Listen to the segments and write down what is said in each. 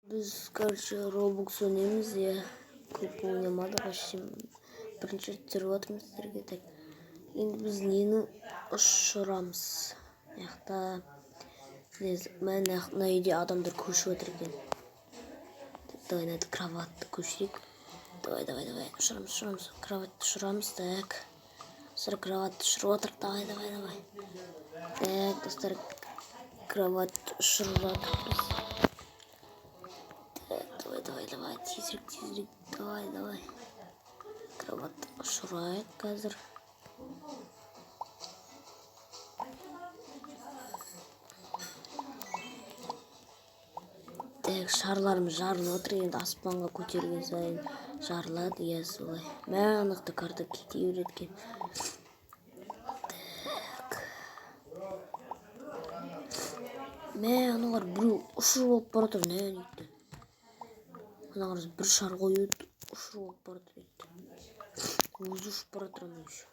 Біз, короче, Roblox ойнаймыз, иә. Көп ойнамадық, вообще бірінші рет түсіріп жатырмыз сіздерге. Так, енді біз нені ұшырамыз? Мына жақта мына үйде адамдар көшіп жатыр екен. Так, давай мына кроватьты көшірейік. Давай, давай, давай, ұшырамыз, ұшырамыз, кроватьты ұшырамыз. Так, достар, кроватьты ұшырып жатырық. Давай, давай, давай. Так, достар, кровать ұшырып жатырмыз. Так, давай, давай, давай, тезірек, тезірек, давай, давай. Кроватьты ұшырайық қазір. Так, шарларымыз жарылып отыр, енді аспанға көтерілген сайын жарылады, иә, солай. Мә, ана жақта карта кете береді екен. Так. Мә, аналар біреу ұшырып алып бара жатыр, нә дейді. Ана қараса, бір шар қойып ұшырып алып бара жатыр дейді. Өзі ұшып бара жатыр анау еще.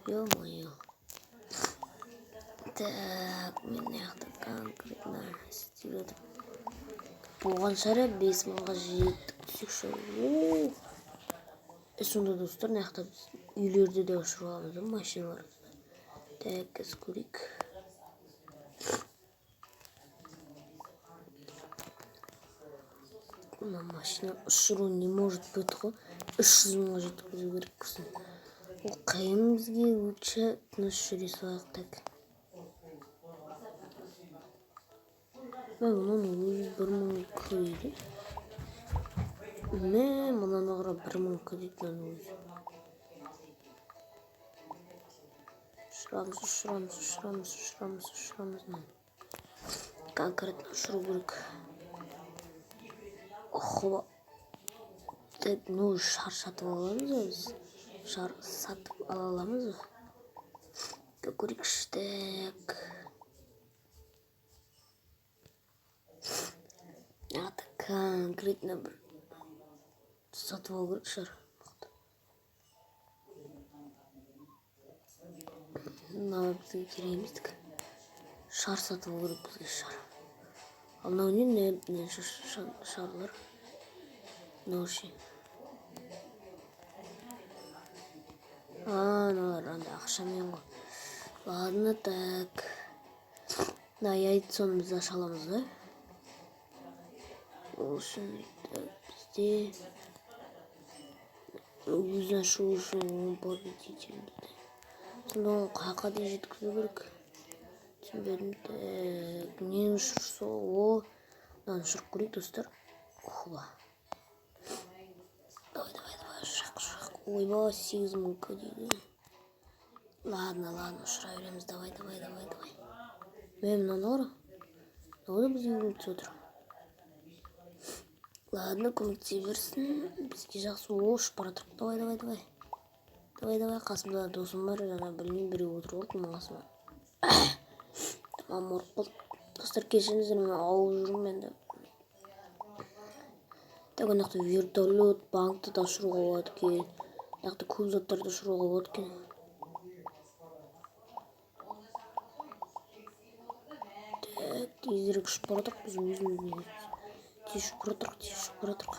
Ё-моё. Так, мен мына жақта конкретно істеп жатырмын. Болған шығар, иә, 5000-ға жеттік десекші. О! Сонда, достар, мына жақта біз үйлерді де ұшырып аламыз да, машиналарды. Так, қазір көрейік. Мына машина ұшыру не может быть қой. 300 мыңға жеткізу керек. Ол қиын бізге, лучше тыныш жүре салайық. Так. Мә, мынаның өзі 1000 к дейді. Мә, мынаны қара, 1000 к дейді мынаның өзі. Ұшырамыз, ұшырамыз, ұшырамыз, ұшырамыз, ұшырамыз мынаны. Конкретно ұшыру керек. Хоба. Так, ну шар сатып аламыз ба біз? Шар сатып ала аламыз ба? Көрейікші, так. Мына конкретно бір сатып алу керек шар. Мынау бізге керек емес. Шар сатып алу керек бізге, шар. Ал мынау не, не шарлар? Мынау ше? А, мыналар андай ақшамен ғой. Ладно, так. Мына яйцоны біз аша аламыз ба? Ол үшін бізде өзін ашу үшін 10 победитель дейді. Сонда оны қай дейін жеткізу керек? Түсінбедім. Так, нені ұшырса, о, мынаны ұшырып көрейік, достар. Хоба. Давай, давай, давай, ұшырайық, ұшырайық. Ойбай, 8000 к дейді. Ладно, ладно, ұшыра береміз. Давай, давай, давай, давай. Мә, мынаны қара. Мынау да бізге көмектесіп отыр. Ладно, көмектесе берсін. Бізге жақсы. О, ұшып бара жатырмық. Давай, давай, давай. Давай, давай, қасымда досым бар, жаңа білмеймін, біреу отырып алды менің қасыма. Тамағым ауырып қалды. Достар, кешіріңіздер, мен ауырып жүрмін енді. Так, ана жақта вертолет, банкті да ұшыруға болады екен. Мына жақта көп заттарды ұшыруға болады екен. Так, тезірек ұшып бара жатырмық біз өзіміздің өзіміз. Тез ұшып бара жатырмық, тез ұшып бара жатырмық.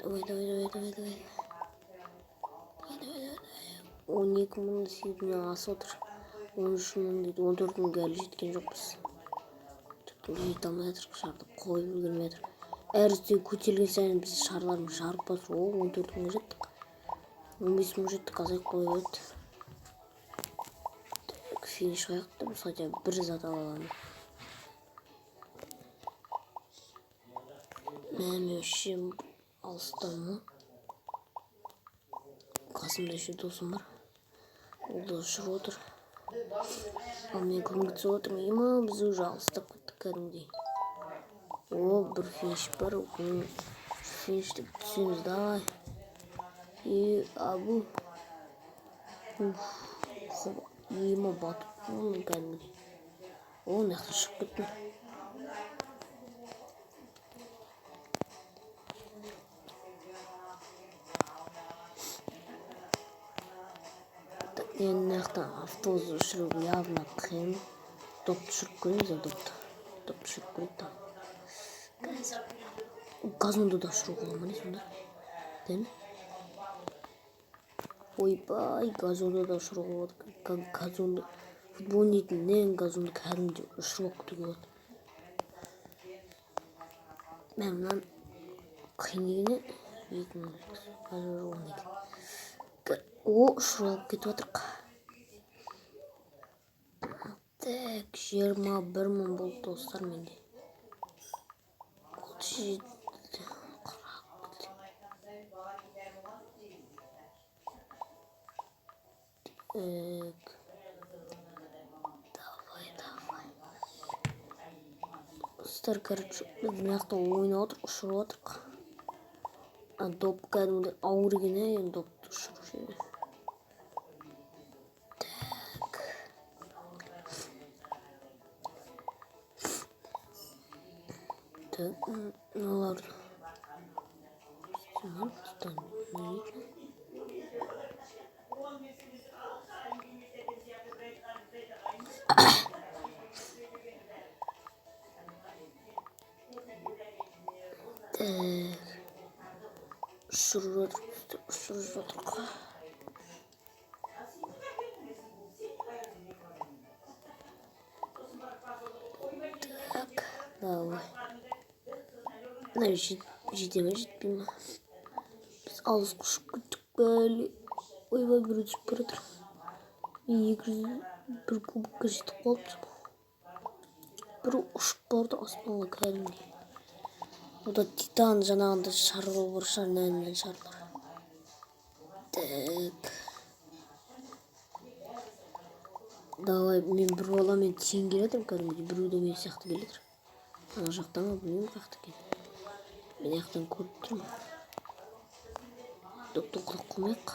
Давай, давай, давай, давай, давай. Давай, давай, давай. 12 мың сегізінен асып отыр. 13 мың дейді, 14 мыңға әлі жеткен жоқпыз. 4 мыңға жете алмай жатырмық, шарды қойып үлгермей жатыр. Әр үстіне көтерілген сайын біз шарларымыз жарып басыр. О, 14 мыңға жеттік. 15 мың жеттік, азайып қала береді. Так, финиш қаяқта, біз хотя бы бір зат ала аламыз. Мә, мен вообще алыстамын ғой. Қасымда еще досым бар. Ол да ұшырып отыр. Ал мен көмектесіп отырмын. Ема, біз уже алыстап кеттік кәдімгідей. О, бір финиш бар. Финишті түсеміз, давай. И, абу. Уф, хоба. Ема, батып қалдым кәдімгідей. О, мына жақта шығып кеттім. Енді мына жақтан автобус ұшыру явно қиын. Допты ұшырып көреміз, допты. Допты ұшырып көрейік та. Газонды да ұшыруға бола ма, не сонда? Değil mi? Ойбай, газонды да ұшыруға болады. Газонды, футбол ойнайтын газонды кәдімгідей ұшырып алып кетуге болады. Мә, мынаны қиын екен, 2000 он екен. О, ұшырып алып кетіп жатырық. Так, 21 000 болды, достар, менде. 37, 40. Так. Давай, давай. Достар, короче, біз мына жақта ойнап отырық, ұшырып отырық. А, доп кәдімгідей ауыр екен, иә, енді допты ұшыру ше. Так. Так, мыналар. Титан, не дейді? Так. Ұшырып жатырық, ұшырып жатырық. Так, давай. Мына жете ме, жетпей ме? Біз алысқа ұшып кеттік пе әлі? Ойбай, біреу түсіп бара жатыр. Мен 201 кубокқа жетіп қалыппыз. Біреу ұшып барды аспанға кәдімгідей. О да титан, жаңағындай шарлар бар шығар, нән шарлар. Так. Давай, мен бір баламен тең келе жатырмын кәдімгідей. Біреу де мен сияқты келе жатыр. Ана жақта ма, білмеймін қай жақта екенін. Мен жақтан көріп тұрмын. Доптың құлап қалмайық.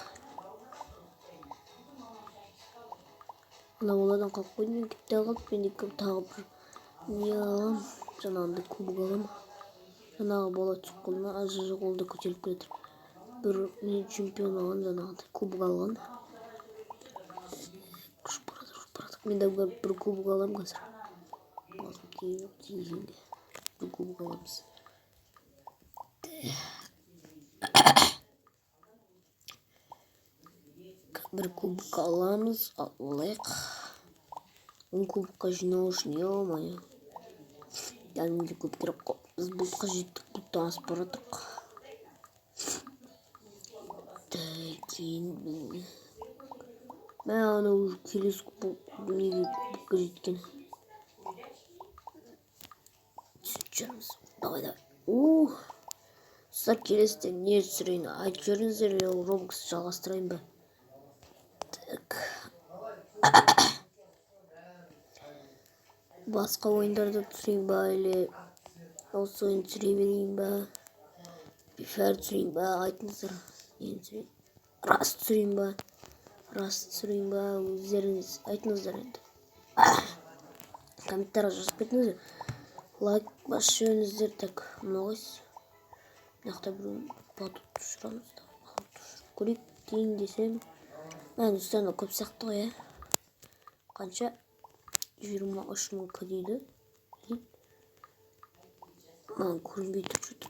Ана баладан қалып қойдым, мен кетті қалып, мен екі тағы бір не аламын, жаңағындай кубок аламын. Жаңағы бала түсіп қалды ма? А, жоқ, ол да көтеріліп келе жатыр. Бір не чемпион алған, жаңағындай кубок алған. Ұшып бара жатыр, ұшып бара жатыр. Мен де бір кубок аламын қазір. Басым тиіп, тигенде бір кубок аламыз. Бір кубок аламыз, алайық. 10 кубокқа жинау үшін, ё-моё. Кәдімгідей көп керек қой. Біз бұлтқа жеттік, бұлттан асып бара жатырық. Так, кейін біз мә, анау уже келесі кубок, неге кубокқа жеткен. Түсіп жүрміз. Давай, давай. Ух. Достар, келесіде не түсірейін? Айтып жіберіңіздер, Roblox жалғастырайын ба? Так. Басқа ойындарды түсірейін ба, или осы ойын түсіре берейін ба? Фифа түсірейін ба? Айтыңыздар. Нені түсірейін? Рас түсірейін ба? Рас түсірейін ба? Өздеріңіз айтыңыздар енді. Комментарий жазып кетіңіздер. Лайк басып жіберіңіздер. Так, мынау қайсысы? Мына жақта біреу батут ұшырамыз. Батут ұшырып көрейік дейін десем. Мә, үстіне көп сияқты ғой, иә? Қанша? 23 000 к дейді. Маған көрінбей тұр что-то.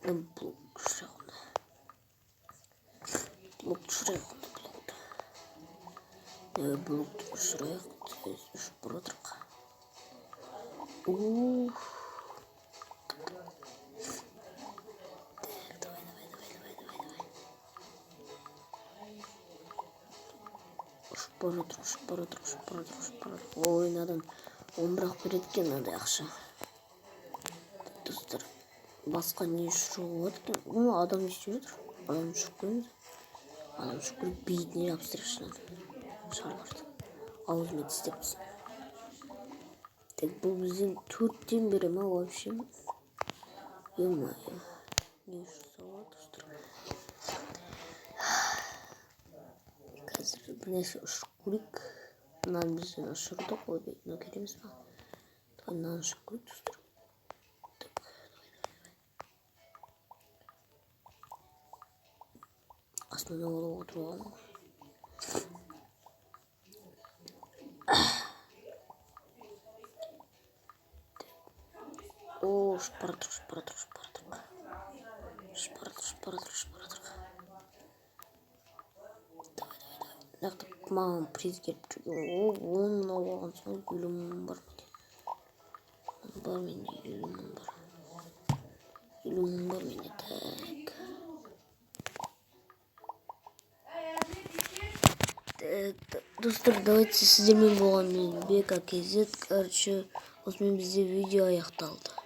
Блок ұшырайық онда. Блок ұшырайық онда, блокты. Блокты ұшырайық. Тез ұшып бара жатырық. Ух. Так, давай, давай, давай, давай, давай, давай. Ұшып бара жатыр, ұшып бара жатыр, ұшып бара жатыр, ұшып бара жатыр. Ой, мынадан 11 ақ береді екен мынандай ақша. Достар, басқа не ұшыруға болады екен? О, адам не істеп жатыр? Адам ұшып көреміз. Адам ұшып көріп, бетіне жабыстырайықшы мынаны. Шарларды. Аузымен тістеп түсін. Так, бұл бізден 4-тен бері ма вообще? Ё-моё. Не ұшырса болады, достар? Қазір бір нәрсе ұшырып көрейік. Мынаны бізден ұшырдық. Ой, мынау керек емес маған. Давай мынаны ұшырып көрейік, достар. Так, давай, давай, давай. Қасымда болып отырып алған. О, ұшып бара жатыр, ұшып бара жатыр, ұшып бара жатыр, ұшып бара жатыр, ұшып бара жатыр, ұшып бара жатыр. Давай, давай, давай. Мына жақта маған приз келіп жүр. О, 10 мың алып алған соң, 50 мың бар менде, бар менде, 50 мың бар, 50 мың бар менде. Так, так, достар, давайте, сіздермен болған мен, Бека KZ. Короче, осымен бізде видео аяқталды.